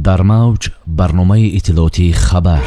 Дар мавҷ барномаи иттилоотии «Хабар».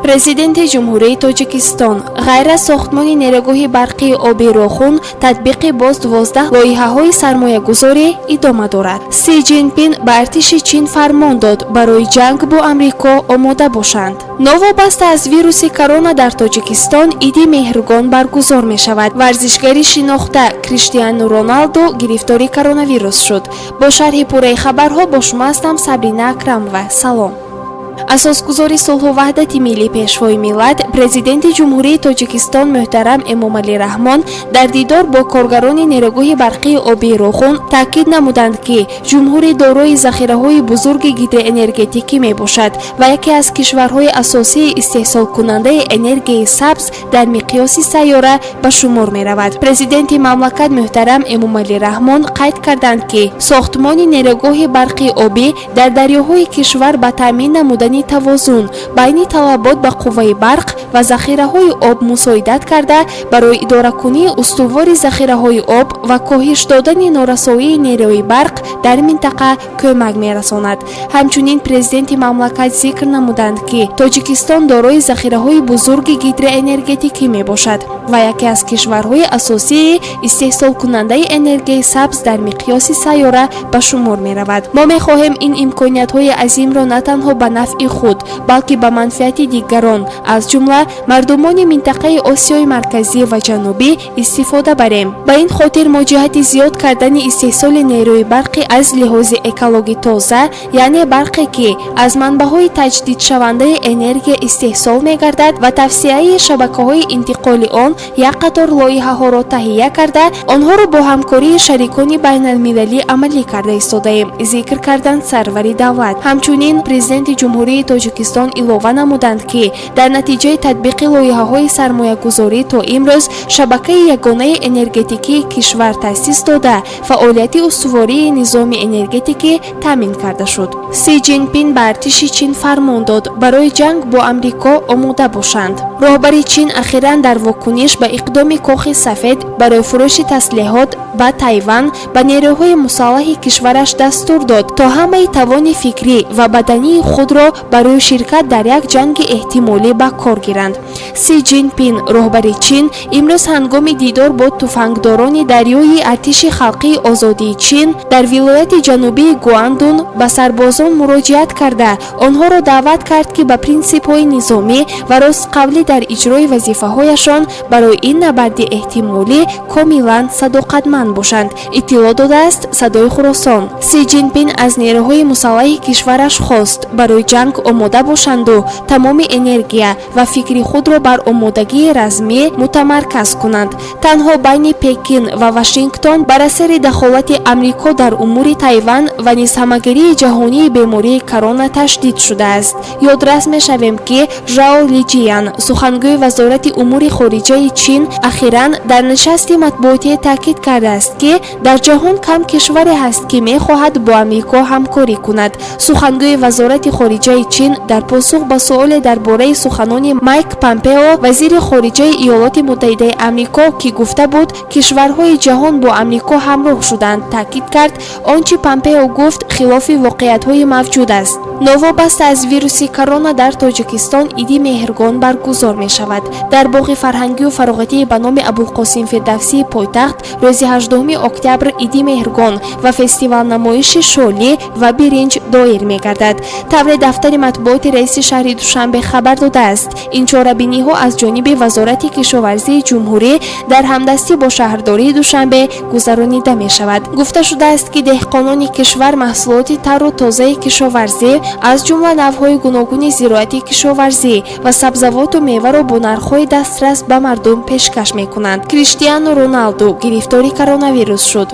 Президенти Ҷумҳурии Тоҷикистон ғайр аз сохтмони нерӯгоҳи барқии оби Роғун, татбиқи боз 12 лоиҳаҳои сармоягузорӣ идома дорад. Си Ҷинпин ба артиши Чин фармон дод барои ҷанг бо Амрико омода бошанд. Новобаста аз вируси корона дар Тоҷикистон Иди Меҳргон баргузор мешавад. Варзишгари шинохта Криштиану Роналду гирифтори коронавирус шуд. Бо шарҳи пурраи хабарҳо бо шумо ҳастам Сабрина Акрамова. Салом. Асосгузори сулҳу ваҳдати миллӣ, Пешвои миллат, Президенти Ҷумҳурии Тоҷикистон муҳтарам Эмомалӣ Раҳмон дар дидор бо коргарони нерӯгоҳи барқии обии Роғун таъкид намуданд, ки ҷумҳурӣ дорои захираҳои бузурги гидроэнергетикӣ мебошад ва яке аз кишварҳои асосии истеҳсолкунандаи энергияи сабз дар миқёси сайёра ба шумор меравад. Президенти мамлакат муҳтарам Эмомалӣ Раҳмон қайд карданд, ки сохтмони нерӯгоҳи барқи обӣ дар дарёҳои кишвар ба таъмин намудани тавозун байни талабот ба қувваи барқ ва захираҳои об мусоидат карда, барои идоракунии устувори захираҳои об ва коҳиш додани норасоии нерӯи барқ дар минтақа кӯмак мерасонад. Ҳамчунин президенти мамлакат зикр намуданд, ки Тоҷикистон дорои захираҳои бузурги гидроэнергетикӣ мебошад ва яке аз кишварҳои асосии истеҳсолкунандаи энергияи сабз дар миқёси сайёра ба шумор меравад. Мо мехоҳем ин имкониятҳои азимро на танҳо ба нафъи худ, балки ба манфиати дигарон, аз ҷумла мардумони минтақаи Осиёи Марказӣ ва Ҷанубӣ, истифода барем. Ба ин хотир мо ҷиҳати зиёд кардани истеҳсоли нерӯи барқи аз лиҳози экологӣ тоза, яъне барқе, ки аз манбаъҳои таҷдидшавандаи энергия истеҳсол мегардад, ва тавсеаи шабакаҳои интиқоли он як қатор лоиҳаҳоро таҳия карда, онҳоро бо ҳамкории шарикони байналмилалӣ амалӣ карда истодаем, зикр карданд сарвари давлат. Ҳамчунин президенти Ҷумҳурии Тоҷикистон илова намуданд, ки дар натиҷаи татбиқи лоиҳаҳои сармоягузорӣ то имрӯз шабакаи ягонаи энергетикии кишвар таъсис дода, фаъолияти устувории низоми энергетикӣ таъмин карда шуд. Си Ҷинпин ба артиши Чин фармон дод барои ҷанг бо Амрико омода бошанд. Роҳбари Чин ахиран дар вокуниш ба иқдоми Кохи Сафед барои фурӯши таслиҳот ба Тайван ба нерӯҳои мусаллаҳи кишвараш дастур дод, то ҳамаи тавони фикрӣ ва бадании худро барои ширкат дар як ҷанги эҳтимолӣ ба кор гиранд. Си Ҷинпин, роҳбари Чин, имрӯз ҳангоми дидор бо туфангдорони дарёи артиши халқии озодии Чин дар вилояти ҷанубии Гуандун ба сарбозон муроҷиат карда, онҳоро даъват кард, ки ба принсипҳои низомӣ ва ростқавлӣ дар иҷрои вазифаҳояшон барои ин набарди эҳтимолӣ комилан садоқатманд бошанд, иттилоъ додааст Садои Хуросон. Си Ҷинпин аз нерӯҳои мусаллаҳи кишвараш хост барои ҷанг омода бошанду тамоми энергия ва фикри худро бар омодагии размӣ мутамарказ кунанд. Танҳо байни Пекин ва Вашингтон бар асари дахолати Амрико дар умури Тайван ва низ ҳамагирии ҷаҳонии бемории корона ташдид шудааст. Ёдрас мешавем, ки Жао Лиҷиян, сухангӯи Вазорати умури хориҷаи Чин, ахиран дар нишасти матбуотие таъкид кардааст, ки дар ҷаҳон кам кишваре ҳаст, ки мехоҳад бо Амрико ҳамкорӣ кунад. Сухангӯи Вазорати хориҷаи Чин дар посух ба суоле дар бораи суханони Майк Помпео, вазири хориҷаи Иёлоти Муттаҳидаи Амрико, ки гуфта буд, кишварҳои ҷаҳон бо Амрико ҳамроҳ шуданд, таъкид кард, он чӣ Помпео гуфт, хилофи воқеиятҳои мавҷуд аст. Новобаста аз вируси корона дар Тоҷикистон Иди Меҳргон баргузор мешавад. Дар боғи фарҳангию фароғатии ба номи Абулқосим Фирдавсии пойтахт рӯзи 18 октябр Иди Меҳргон ва фестивал-намоиши шолӣ ва биринҷ доир мегардад. Тавре дафтари матбуоти раиси шаҳри Душанбе хабар додааст, ин чорабиниҳо аз ҷониби Вазорати кишоварзии ҷумҳурӣ дар ҳамдастӣ бо шаҳрдории Душанбе гузаронида мешавад. Гуфта шудааст, ки деҳқонони кишвар маҳсулоти тару тозаи кишоварзӣ, аз ҷумла навъҳои гуногуни зироати кишоварзӣ ва сабзавоту меваро бо нархҳои дастрас ба мардум пешкаш мекунанд. Криштиану Роналду гирифтори коронавирус шуд.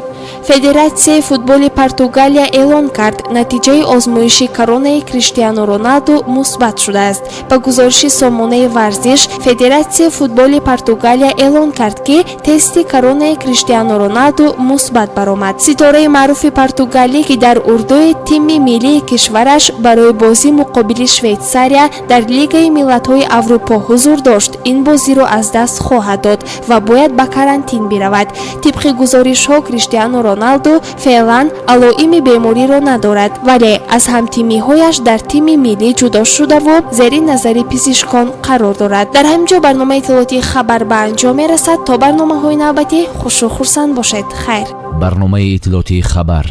Федератсияи футболи Португалия эълон кард, натиҷаи озмоиши коронаи Криштиану Роналду мусбат шудааст. Ба гузориши сомонаи варзиш, Федератсияи футболи Португалия эълон кард, ки тести коронаи Криштиану Роналду мусбат баромад. Ситораи маъруфи португалӣ, ки дар урдуи тими миллии кишвараш барои бозӣ муқобили Швейтсария дар Лигаи миллатҳои Аврупо ҳузур дошт, ин бозиро аз даст хоҳад дод ва бояд ба карантин биравад. Тибқи гузоришҳо, Криштиану Роналду феълан алоими бемориро надорад, вале аз ҳамтимиҳояш дар тими миллӣ ҷудо шудаву зери назари пизишкон қарор дорад. Дар ҳамин ҷо барномаи иттилоотии хабар ба анҷом мерасад. То барномаҳои навбатӣ хушу хурсанд бошед. Хайр. Барномаи иттилоотии хабар: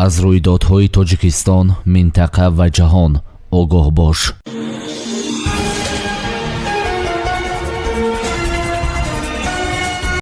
аз рӯйдодҳои Тоҷикистон, минтақа ва ҷаҳон огоҳ бош.